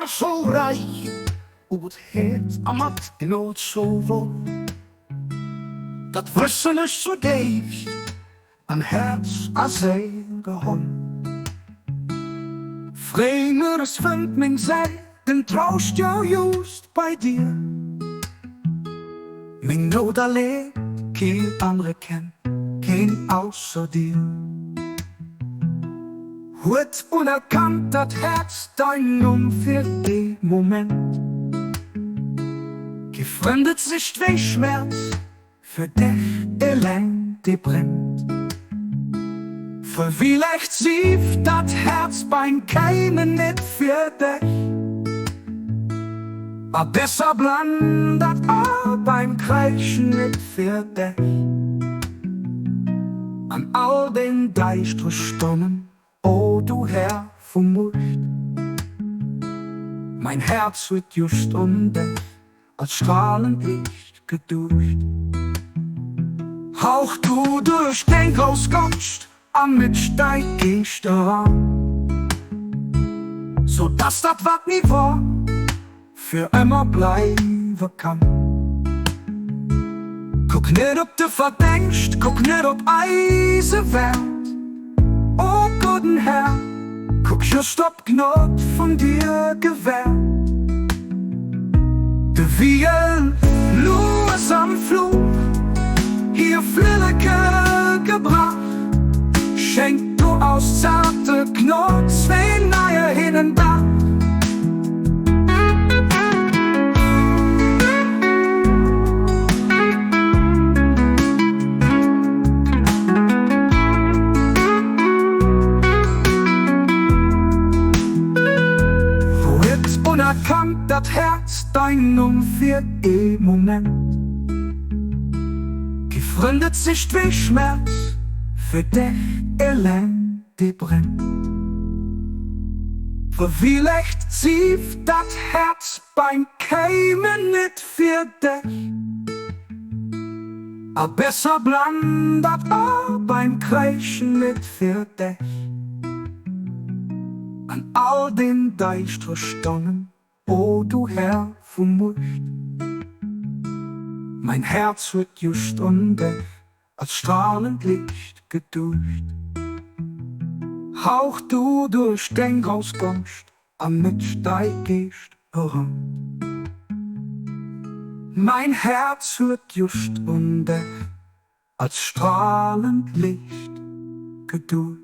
War so reich o d'Häerz a mat Gnod so voll. Dat wëssen ech zu déifst an Häerz a Séil geholl. Fréimeres fënnt meng Säil den Trouscht jo just bei dir. Meng Nout a Leed keen anre kennt, keen ausser dir. Huet unerkannt dat Häerz dein Numm fir ee Moment. Kee Frënd et sicht wéi Schmerz fir dech eleng dee brennt. Villäicht sieft dat Häerz beim Keime nit fir dech, a besser blann dat A beim Kräischen nit fir dech. An all den däischtere Stonnen, o du Här vu Muecht, Mäin Häerz huet just un dech als strahlend Liicht geduecht. Hauch du duerch deng grouss Gonscht a mitsch däi Geescht eran, sou dass dat wat ni wor, fir ëmmer bleiwe kann. Kuck net op de Verdéngscht, kuck net op eise Wäert, o gudden Här, kuck just op d'Gnod vun dir gewäert. De Wiel lues am Fluch hir Flilleke gebrach, Schenk du aus zarte Gnod zwee neie hinnen Dach. Huet unerkannt dat Häerz dein Numm fir ee Moment. Kee Frënd et sicht wéi Schmerz fir dech eleng dee brennt. Villäicht sieft dat Häerz beim Kéimen nit fir dech. A besser blann dat A beim Kräischen nit fir dech. An all den däischtere Stonnen, o du Här vu Muecht, Mäin Häerz huet just un dech als strahlend Liicht geduecht. Hauch du duerch deng grouss Gonscht a mëtsch däi Geescht eran. Mäin Häerz huet just un dech als strahlend Liicht geduecht.